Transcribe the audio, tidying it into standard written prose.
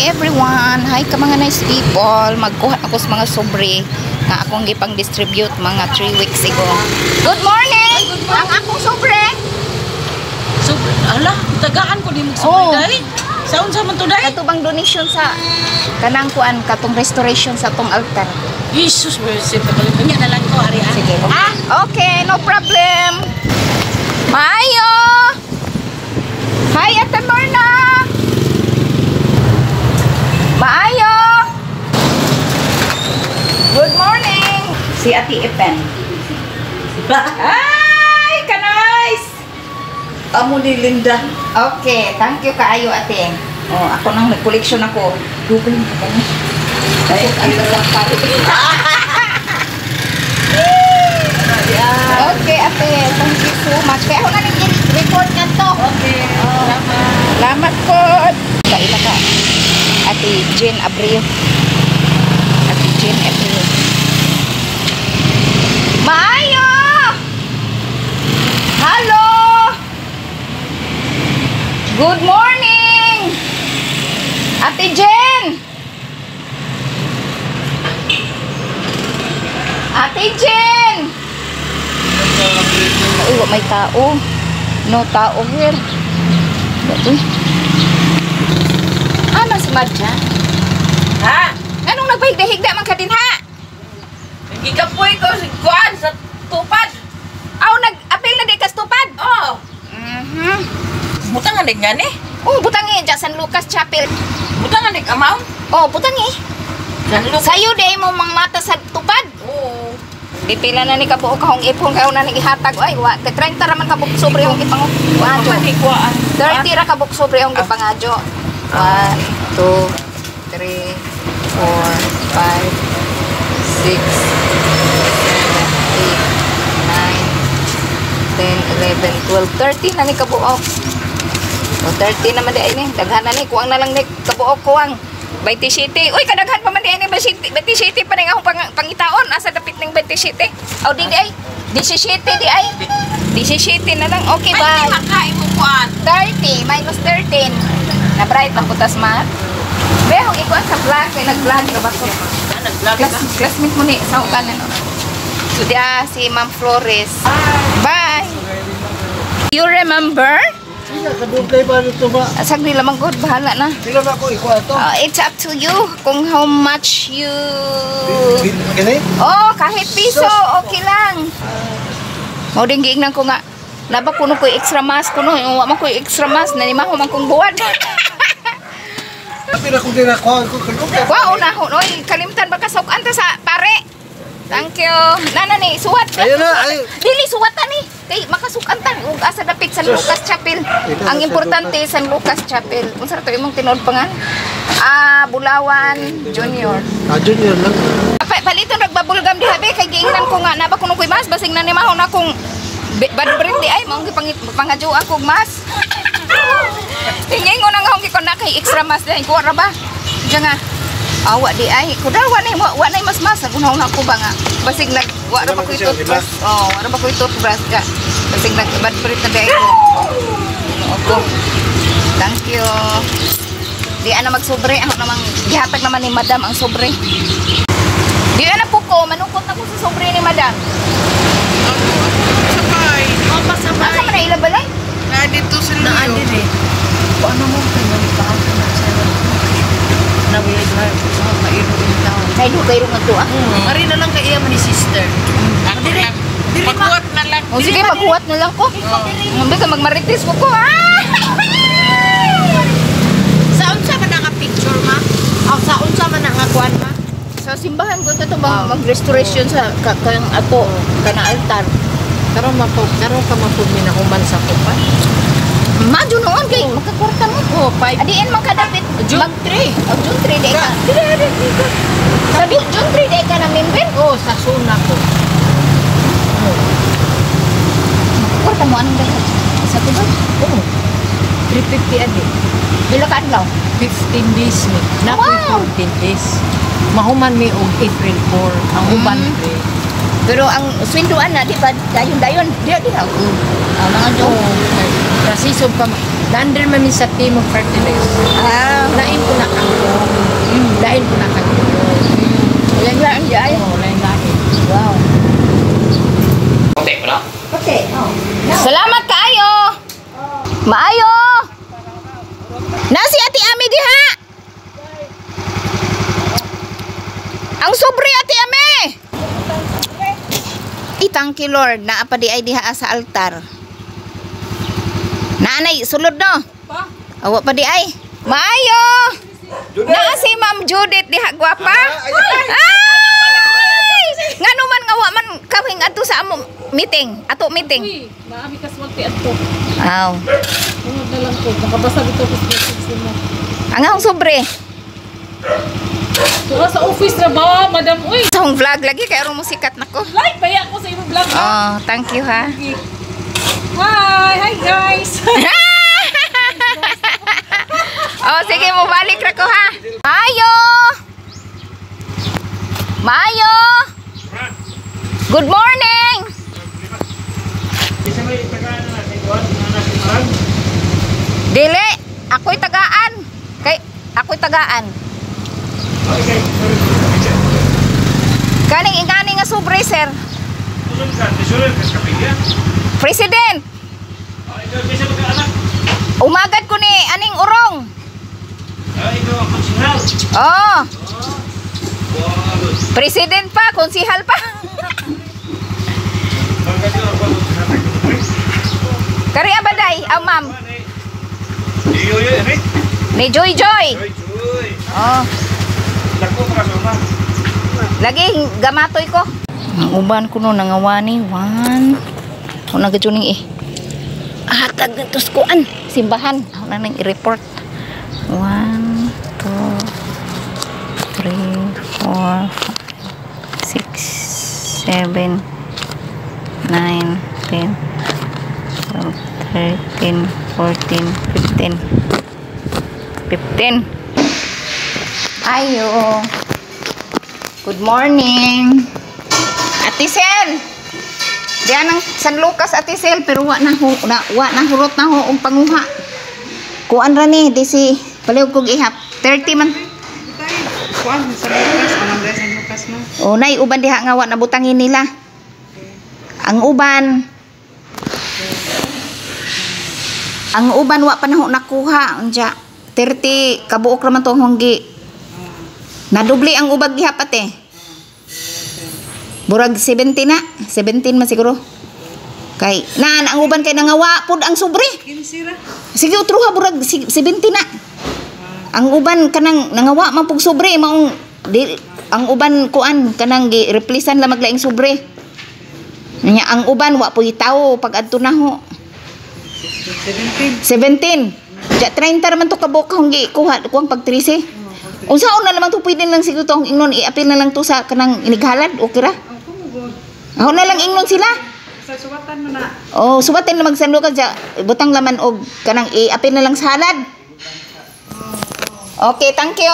Everyone! Hi ka mga nice people! Magkuha ako sa mga sobre nga akong gipang distribute mga 3 weeks ago. Good morning! Ang akong sobre! Sobre, ala, tagaan ko di mo sobre Oh. day. Saon sa man to day? Kato bang donation sa kanang kuan katong restoration sa tong altar. Jesus mercy, pagkalimtan niya na lang ko ari ah. Sige. Okay. Ah, Okay, no problem. Maayo! Hi, Ate Myrna! Maayo! Good morning! Si Ate Ipen. Ay, ka-nice! Amo ni Linda. Okay, thank you kaayo, ate. Oh, ako nang nag-collection ako. Google mo ba ni? Ay, ang pare. Okay, ate. Thank you so much. Kaya ako na rin report nga to. Okay. Salamat. Salamat po. Kaila ka. Ate Jean Abreu. Ate Jean Abreu. Maayo! Hello! Good morning! Ate Jen! Ate Jen! Uy, wa may tao. No tao here. Uy. Ano si Madja? Ha? Anong nagpahigda-higda man ka din ha? Gikapoy ko sa kuan sa tupad. Aw, nag-apil na di kas tupad. Oh. Butang anig nga ni. Oh, butangi dyan San Lucas Chapel. Butang anig amount. Oh, butangi. San Lucas. Sayo di mo mang mata sa tupad. Oo. Di pila na ni kabuok kahong ipon kayo na ni ihatag. Ay, wa, kay 30 ra man kabuk sobre ang ipang. Wa, Wa ni kuan. 30 ra kabuk sobre ang gipangadyo. 1, 2, 3, 4, 5, 6, 7, 8, 9, 10, 11, 12, 30 na ni kabuok. O 30 naman di ay ni. Daghan na ni. Kuwang na lang ni kabuok kuwang. 27. Uy, kadaghan pa man di ay ni 27 pa ning akong pangitaon. Asa dapit ning 27? O di ay. 17 di ay. 17 na lang. Okay, Ay, bye. makain mo kuan. 30 minus 13. Na bright ang putas mat. Be, kung ikuan sa vlog, kay nag-vlog na ba ko? Nag-vlog ka. Classmate mo ni sa ukan ano. So, diya si Ma'am Flores. Bye. You remember? Sila, kadugay ba nito ba? Sagdi lamang good, bahala na. Pila na ako ikuha to? It's up to you kung how much you. Kini? Oh, kahit piso, okay lang. Mao din giingnan ko nga naba kuno ko extra mask kuno, yung wa man ko extra mask nanimaho man kong buwan. Pila ko ginakuha ko kadugay. Wow, na ho, oy, kalimtan ba ka sukan ta sa pare. Thank you. Nana ni, suwat. Ayun na, ay. Dili suwatan ni. Kay makasukan ta ug asa dapit San Sus. Lucas Chapel. Ito Ang na sa importante San Lucas Chapel. Unsa ra to imong tinuod pa nga? Ah, Bulawan Junior. Ah, junior lang. Paliton nagbabulgam diha be kay giingnan ko nga naba kuno koy mas basing na ni maho na kung bad breath di ay maong gipangit pangadyo ako og mas. Tingingon ang akong gikon na kay extra mas dahil kuha ra ba? Diya nga. Awa di ay kudaw wa na wa na mas mas gunaw na ko ba nga basig nag wa ra ba koy toothbrush. Oh, wa ra ba koy toothbrush ka. Basig nag bad breath na di ay ko. Ako. Thank you. Di ana magsobre ako namang gihatag naman ni madam ang sobre. Di ana po ko manukot na ko sa sobre ni madam. Sabay. Oh, pasabay. Asa man na ila balay? Na dito sa Naan Luyo. din eh. Kung ano mo pinalitaan ko na siya. Nawili ko na. Mairo din tao. Kay du kay nga to ah. Mari na lang kay iya man ni sister. Ako lang. Maghuwat na lang. O sige, maghuwat na lang ko. Mambi ka magmarites mo ko. Ah! Sa unsa man nga picture ma? Aw sa unsa man nga kuan ma? Sa simbahan ko ito bang mag-restoration sa kang ato kana altar. Karon mapo, karon ka mapo minahuman sa kupan. Madyo noon kay magkakwarta mo. Oh, 5 Adiin man kadapit June 3. Oh, June 3 day ka. Sa June 3 day ka na member. Oh, sa suna ko. Kwarta mo anong dahil sa tubag? Oh. 350 adi. Pila ka adlaw? 15 days mi. Na Wow! 14 days. Mahuman mi og April 4 ang uban pre. Pero ang swinduan na di ba dayon-dayon di di ha. Ah, mga Oh, June. kasi so pa Nander man mi sa team of fertilizers. Ah, Lain ko na ako. thank you Lord. Naa pa di ay diha sa altar. Naanay sulod no. Awa pa di ay. Maayo. Naa si Ma'am Judith diha gwapa. Ay! Ngano man nga wa man kaming adto sa amo meeting, ato meeting. Uy, naami kaswalti adto. Aw. Tungod na lang ko. Nakabasa dito ko sa message mo. Ang akong sobre. Tuwa sa office ra ba, madam? Uy, Sa akong vlog lagi kay aron mo sikat nako. like paya ko sa imong vlog. Ha? Oh, thank you ha. Hi, hi guys. Oh, sige mo balik ra ko ha. Mayo. Mayo. Good morning. Dili, ako'y tagaan. Kay ako'y tagaan. Kaning ingani nga sobre, sir. President. Umagad ko ni aning urong. Oh. President pa, konsihal pa. Kari abaday, ah ma'am. Ni Joy Joy. Oh. Lagi gamatoy ko. Ang uban ko no nangawani one. Ako na gadyo eh. Hatag na tuskuan simbahan. Ako na nang i-report. 1 2 3 4 5 6 7 9 10 12 13 14 15 15. Ayo. Good morning. Ate Sel. Diyan ang San Lucas, Ate Sel, pero wa na hu, na wa na hurot na ho og panguha. Kuan ra ni di si palihog kog ihap. 30 man. Kuan sa Lucas, anong San Lucas no? O nay uban diha nga wa na butangin nila. Ang uban wa pa na ho nakuha unja 30 kabuok ra man to ang hunggi. Nadubli ang ubag gihap ate. Burag 70 na, 17 man siguro. Kay naan ang uban kay nangawa pud ang sobre. 15 ra. Sige utruha burag 70 na. Ang uban kanang nangawa man pug sobre maong di, ang uban kuan kanang gi replacean la maglaing sobre. Nya ang uban wa puy tawo pag adto na ho. 17. 17. Ja 30 raman to kabuok akong gi kuha kuang pag 13. Unsaon na lamang to pwede lang siguro to ang ingnon i-appeal na lang to sa kanang inighalad okay ra. Ako na lang ingnon sila. Sa suwatan mo na. Oh, suwatin na mag San Lucas ja butang laman og kanang i-appeal na lang sa halad. Okay, thank you.